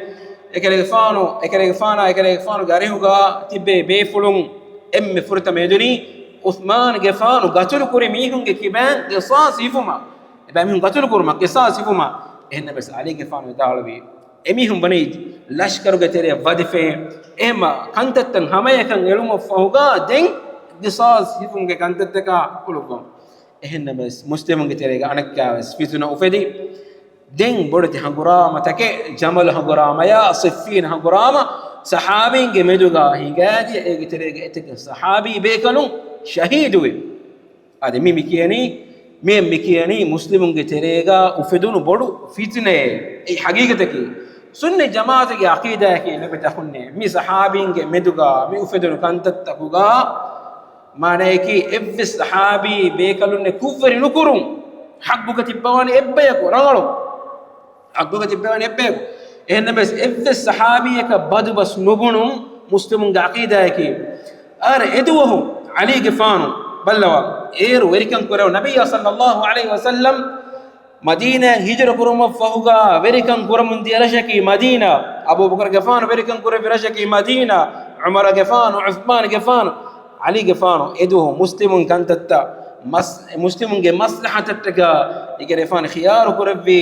އެކަލޭގެފާނު، އެކަލޭގެފާނާ، އެކަލޭގެފާނުގެ އަރިހުގަ ތިއްބެވި ބޭފުޅުން އެންމެ ފުރަތަމަ އެދުނީ ޢުޘްމާންގެފާނު ގަތުލުކުރި މީހުންގެ ކިބައިން ޤިޞާޞް ހިފުމަށް. އެބައިމީހުން ގަތުލުކުރުމަށް، ޤިޞާޞް ހިފުމަށް. އެހެންނަމަވެސް ޢަލީގެފާނު ވިދާޅުވީ، އެމީހުން ވަނީ ލަޝްކަރުގެ ތެރެއަށް ވަދެފައި، އެހެންމަ ކަންތައްތައް ހަމަޔަކަށް އެޅުމަށްފަހުގަ ދެން ޤިޞާޞް ހިފުމުގެ ކަންތައްތަކާ އުޅުއްވަމު. އެހެންނަމަވެސް މުސްލިމުންގެ ތެރޭގަ އަނެއްކާވެސް ފިތުނަ އުފެދި، ދެން ބޮޑެތި ހަނގުރާމަތަކެއް، ޖަމަލު ހަނގުރާމަޔާ ޞިއްފީން ހަނގުރާމަ، ޞަޙާބީންގެ މެދުގަ ހިނގާދިޔަ، އޭގެ ތެރޭގަ އެތަކެއް ޞަޙާބީ ބޭކަލުން ޝަހީދުވި. އާދެ، މި މި ކިޔަނީ، މި މި ކިޔަނީ މުސްލިމުންގެ ތެރޭގަ އުފެދުނު ބޮޑު ފިތުނައޭ. އެއީ ޙަޤީޤަތަކީ. ސުންނަތް ޖަމާޢަތުގެ ޢަޤީދާއަކީ ނުބެތަކުންނޭ. މި ޞަޙާބީންގެ މެދުގަ މި އުފެދުނު ކަންތައްތަކުގަ މާނަޔަކީ އެއްވެސް ޞަޙާބީ ބޭކަލުންނެއް ކުށްވެރި ނުކުރުން. ޙައްޤުގަ ތިއްބަވާނެ އެއްބަޔަކު ރަނގަޅު. ޙައްޤުގަ ތިއްބެވަނީ އެއްބަޔަކު. އެހެންނަމަވެސް އެއްވެސް ޞަޙާބީއަކަށް ބަދުބަސް ނުބުނުން މުސްލިމުންގެ ޢަޤީދާއަކީ. އަހަރެ އެދުވަހު ޢަލީގެފާނު ބައްލަވާ، އޭރު ވެރިކަން ކުރެވުނު ނަބިއްޔާ ޞައްލައްލާހު ޢަލައިހި ވަސައްލަމް މަދީނާއަށް ހިޖުރަ ކުރުމަށްފަހުގަ ވެރިކަން ކުރަމުން ދިޔަ ރަށަކީ މަދީނާ. އަބޫބަކުރުގެފާނު ވެރިކަން ކުރެއްވި ރަށަކީ މަދީނާ. ޢުމަރުގެފާނު، ޢުޘްމާނުގެފާނު، ޢަލީގެފާނު އެދުވަހު މުސްލިމުން ކަންތައްތައް މަސް-، މުސްލިމުންގެ މަސްލަޙަތަށްޓަކާ އެކަލޭގެފާނު ޚިޔާރު ކުރެއްވީ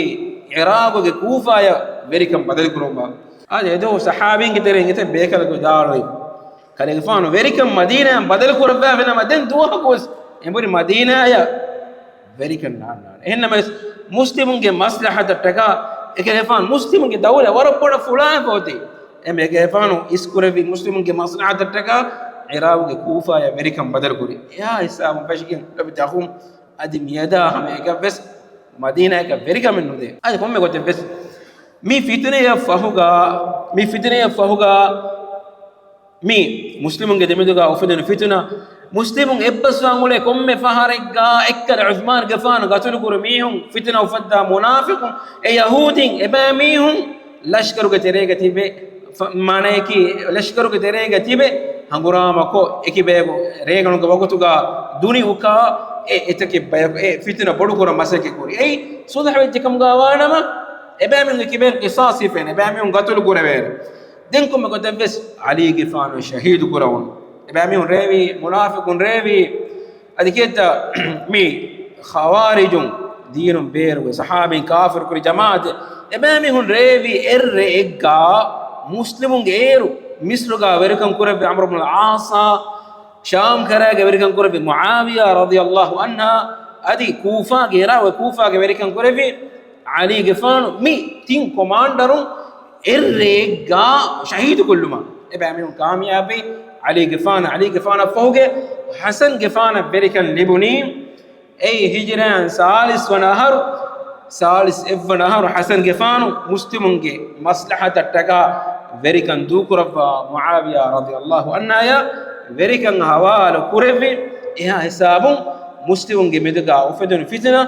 ޢިރާޤުގެ ކޫފާޔަށް ވެރިކަން ބަދަލުކުރުމަށް. އާދެ، އެދުވަހު ޞަޙާބީންގެ ތެރެއިން އެތައް ބޭކަލަކު ވިދާޅުވި، ކަލޭގެފާނު ވެރިކަން މަދީނާއަށް ބަދަލު ކުރައްވާފިނަމަ، ދެން ދުވަހަކުވެސް އެނބުރި މަދީނާޔަށް ވެރިކަން ނާންނާނެ. އެހެންނަމަވެސް، މުސްލިމުންގެ މަސްލަޙަތަށްޓަކާ އެކަލޭގެފާނު މުސްލިމުންގެ ދައުލަ ވަރަށް ބޮޑަށް ފުޅާފަ އޮތީ. އެމެ އެކަލޭގެފާނު އިސްކުރެއްވި މުސްލިމުންގެ މަސްލަޙަތަށްޓަކާ ޢިރާޤުގެ ކޫފާޔަށް ވެރިކަން ބަދަލުކުރި. އެހާ ހިސާބުން ފެށިގެން ނުބެތަކުން އަދި މިއަދާ ހަމައެކަށްވެސް މަދީނާއަކަށް ވެރިކަމެއް ނުދޭ. އަދި ކޮންމެ ގޮތެއްވެސް މި ފިތުނަޔަށް ފަހުގަ، މި ފިތުނަޔަށް ފަހުގަ މި މުސްލިމުންގެ ދެމެދުގަ އުފެދުނު ފިތުނަ، މުސްލިމުން އެއްބަސްވާން އުޅޭ ކޮންމެ ފަހަރެއްގަ އެއްކަލަ ޢުޘްމާނުގެފާނު ގަތުލުކުރު މީހުން، ފިތުނަ އުފައްދާ މުނާފިޤުން، އެ ޔަހޫދީން، އެބައިމީހުން ލަޝްކަރުގެ ތެރޭގަ ތިބެ، ފަ-، މާނަޔަކީ، ލަޝްކަރުގެ ތެރޭގަ ތިބެ، ހަނގުރާމަކޮށް، އެކިބަޔަކު ރޭގަނޑުގެ ވަގުތުގަ ދުނި އުކާ، އެ އެތަކެއް ބަޔަކު އެ ފިތުނަ ބޮޑުކުރަން މަސައްކަތް ކުރި. އެއީ ޞުލްޙު ވެއްޖެ ކަމުގަ ވާނަމަ، އެބައިމީހުންގެ ކިބައިން ޤިޞާޞް ހިފޭނެ، އެބައިމީހުން ގަތުލު ކުރެވޭނެ. ދެން ކޮންމެ ގޮތެއްވެސް ޢަލީގެފާނު ޝަހީދު ކުރަވުނު. އެބައިމީހުން ރޭވީ، މުނާފިޤުން ރޭވީ، އަދި ކިއެއްތަ މި ޚަވާރިޖުން ދީނުން ބޭރުވެ ޞަޙާބީން ކާފިރު ކުރި ޖަމާޢަތެއް. އެބައިމީހުން ރޭވީ އެއްރެއެއްގަ މުސްލިމުންގެ އޭރު މިޞްރުގަ ވެރިކަން ކުރެއްވި ޢަމްރު ބުނުލް ޢާޞާ، ޝާމް ކަރައިގަ ވެރިކަން ކުރެއްވި މުޢާވިޔާ ރަޟިޔަﷲ ޢަންހާ، އަދި ކޫފާގެ އިރާގު ކޫފާގެ ވެރިކަން ކުރެއްވި ޢަލީގެފާނު މި ތިން ކޮމާންޑަރުން އެއްރެއެއްގަ ޝަހީދުކޮށްލުމަށް އެބައިމީހުން ކާމިޔާބުވި. ޢަލީގެފާނަށް، ޢަލީގެފާނަށް ފަހުގެ ޙަސަންގެފާނަށް ވެރިކަން ލިބުނީ. އެއީ ހިޖްރައިން ސާޅީސް ވަނަ އަހަރު، ސާޅީސް އެއްވަނަ އަހަރު ޙަސަންގެފާނު މުސްލިމުންގެ މަޞްލަޙަތަށްޓަކާ ވެރިކަން ދޫކުރައްވާ މުޢާވިޔާ ރަޟިޔަﷲ ޢަންހާޔަށް ވެރިކަން ޙަވާލު ކުރެއްވި. އެހާ ހިސާބުން މުސްލިމުންގެ މެދުގަ އުފެދުނު ފިތުނަ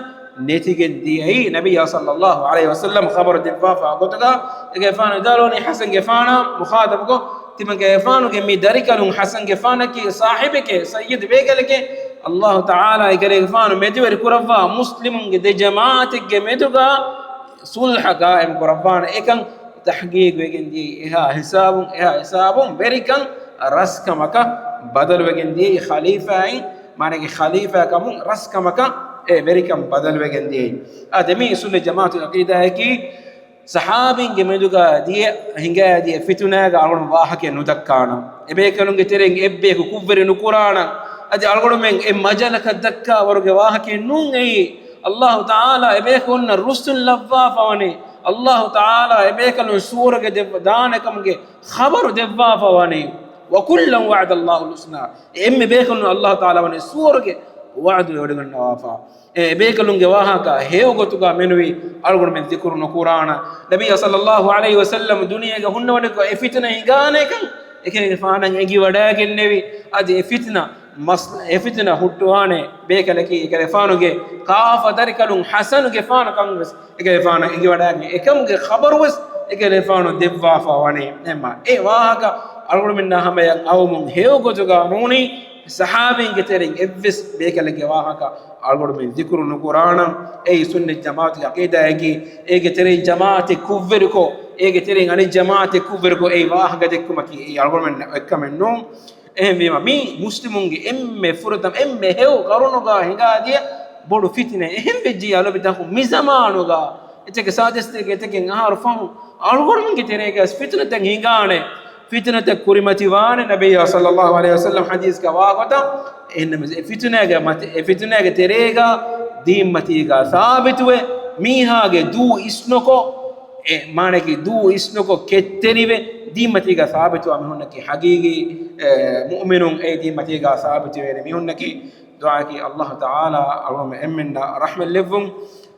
ނެތިގެން ދިޔައީ، ނަބިއްޔާ ޞައްލަﷲ ޢަލައިހި ވަސައްލަމް ޚަބަރު ދެއްވާފާ ގޮތުގަ، އެކަލޭގެފާނު ވިދާޅުވަނީ ޙަސަންގެފާނަށް މުޚާޠަބުކޮށް، ތިމަން އެކަލޭގެފާނުގެ މި ދަރިކަލުން، ޙަސަންގެފާނަކީ ޞާޙިބެކޭ، ސައްޔިދު ބޭކަލެކޭ، ﷲ ތަޢާލާ އެކަލޭގެފާނު މެދުވެރި ކުރައްވާ މުސްލިމުންގެ ދެ ޖަމާޢަތެއްގެ މެދުގަ ޞުލްޙަ ޤާއިމް ކުރައްވާނެ. އެކަން ތަޙްޤީޤުވެގެން ދިޔައީ. އެހާ ހިސާބުން، އެހާ ހިސާބުން ވެރިކަން ރަސްކަމަކަށް ބަދަލުވެގެން ދިޔައީ. ޚަލީފާއިން، މާނައަކީ ޚަލީފާ ކަމުން ރަސްކަމަކަށް އެ ވެރިކަން ބަދަލުވެގެން ދިޔައީ. އާދެ، މީ ސުންނަތް ޖަމާޢަތުގެ ޢަޤީދާއަކީ، ޞަޙާބީންގެ މެދުގަ ދިޔަ، ހިނގާ ދިޔަ ފިތުނާގަ އަޅުގަނޑު ވާހަކައެއް ނުދައްކާނަން. އެބޭކަލުންގެ ތެރެއިން އެއްބަޔަކު ކުށްވެރި ނުކުރާނަން. އަދި އަޅުގަނޑުމެން އެ މަޖަލަކަށް ދައްކާ ވަރުގެ ވާހަކައެއް ނޫން އެއީ. ﷲ ތަޢާލާ އެބޭކަލުންނަށް ރުއްސުން ލައްވާފަ ވަނީ. ﷲ ތަޢާލާ އެބޭކަލުން ސުވަރުގެ ދެއްވަ ދާނެ ކަމުގެ ޚަބަރު ދެއްވާފަ ވަނީ. وَكُلًّا وَعَدَ اللَّهُ الْحُسْنَى. އެންމެ ބޭކަލުން ﷲ ތަޢާލާ ވަނީ ސުވަރުގެ ވަޢުދު ވެވަޑައިގަންނަވާފަ. އެ ބޭކަލުންގެ ވާހަކަ ހެޔޮ ގޮތުގަ މެނުވީ އަޅުގަނޑުމެން ޛިކުރު ނުކުރާނަން. ނަބިއްޔާ ޞައްލަﷲ ޢަލައިހި ވަސައްލަމް ދުނިޔޭގަ ހުންނަވަނިކޮށް އެ ފިތުނަ ހިނގާނެކަން އެކަލޭގެފާނަށް އެނގިވަޑައިގެންނެވި. އަދި އެ ފިތުނަ މަސް-، އެ ފިތުނަ ހުއްޓުވާނެ ބޭކަލަކީ އެކަލޭގެފާނުގެ ކާފަ ދަރިކަލުން ޙަސަނުގެފާނު ކަން ވެސް އެކަލޭގެފާނަށް އެނގިވަޑައިގެން އެކަމުގެ ޚަބަރު ވެސް އެކަލޭގެފާނު ދެއްވާފަ ވަނީ. އެމާ އެ ވާހަކަ އަޅުގަނޑުމެންނާ ހަމަޔަށް އައުމުން ހެޔޮ ގޮތުގަ ނޫނީ ޞަޙާބީންގެ ތެރެއިން އެއްވެސް ބޭކަލެއްގެ ވާހަކަ އަޅުގަނޑުމެން ޛިކުރު ނުކުރާނަން. އެއީ ސުންނަތް ޖަމާޢަތުގެ ޢަޤީދާއަކީ، އޭގެ ތެރެއިން ޖަމާޢަތެއް ކުށްވެރިކޮށް، އޭގެ ތެރެއިން އަނެއް ޖަމާޢަތެއް ކުށްވެރިކޮށް އެއީ ވާހަކަ ދެއްކުމަކީ އެއީ އަޅުގަނޑުމެންނަށް އޮތްކަމެއް ނޫން. އެހެންވީމަ، މީ މުސްލިމުންގެ އެންމެ ފުރަތަމަ، އެންމެ ހެޔޮ ޤަރުނުގަ ހިނގާދިޔަ ބޮޑު ފިތުނައެއް. އެހެން ވެއްޖިއްޔާ ލޯބިތަކު، މި ޒަމާނުގަ އެތަކެއް ސާދަސްތޭކަ އެތަކެއް އަހަރު ފަހު، އަޅުގަނޑުމެންގެ ތެރޭގަ ފިތުނަތައް ހިނގާނެ، ފިތުނަތައް ކުރިމަތިވާނެ. ނަބިއްޔާ ޞައްލައްލާހު ޢަލައިހި ވަސައްލަމް ޙަދީޘްގަ ވާގޮތަށް، އެހެންނަމަވެސް އެ ފިތުނައިގެ މަތި-، އެ ފިތުނައިގެ ތެރޭގަ ދީންމަތީގަ ސާބިތުވެ، މީހާގެ ދޫ އިސްނުކޮށް، އެ މާނައަކީ ދޫ އިސްނުކޮށް ކެތްތެރިވެ، ދީންމަތީގަ ސާބިތުވާ މީހުންނަކީ ޙަޤީޤީ، އެ، މުއުމިނުން. އެ ދީންމަތީގަ ސާބިތުވެވޭނެ މީހުންނަކީ. ދުޢާއަކީ ﷲ ތަޢާލާ އަޅުގަނޑުމެން އެންމެންނަށް ރަޙްމަތް ލެއްވުން.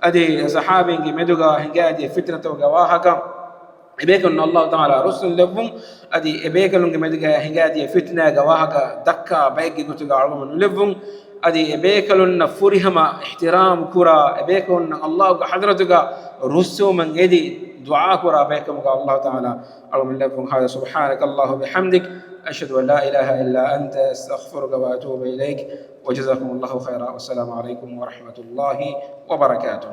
އަދި ޞަޙާބީންގެ މެދުގަ ހިނގާދިޔަ ފިތުނަތަކުގެ ވާހަކަ، އެބޭކަލުންނަށް ﷲ ތަޢާލާ ރުއްސުން ލެއްވުން. އަދި އެބޭކަލުންގެ މެދުގަ ހިނގާދިޔަ ފިތުނައިގެ ވާހަކަ ދައްކާ ބައެއްގެ ގޮތުގަ އަޅުގަނޑު ނުލެއްވުން. އަދި އެބޭކަލުންނަށް ފުރިހަމަ އިޙްތިރާމް ކުރާ، އެބޭކަލުންނަށް ﷲގެ ޙަޟްރަތުގަ ރުއްސެވުމަށް އެދި ދުޢާ ކުރާ ބައެއްކަމުގަ ﷲ ތަޢާލާ އަޅުގަނޑު ނުލެއްވުން. هذا سبحانك اللهم وبحمدك، أشهد أن لا إله إلا أنت، أستغفرك وأتوب إليك، وجزاكم الله خيرا، والسلام عليكم ورحمة الله وبركاته.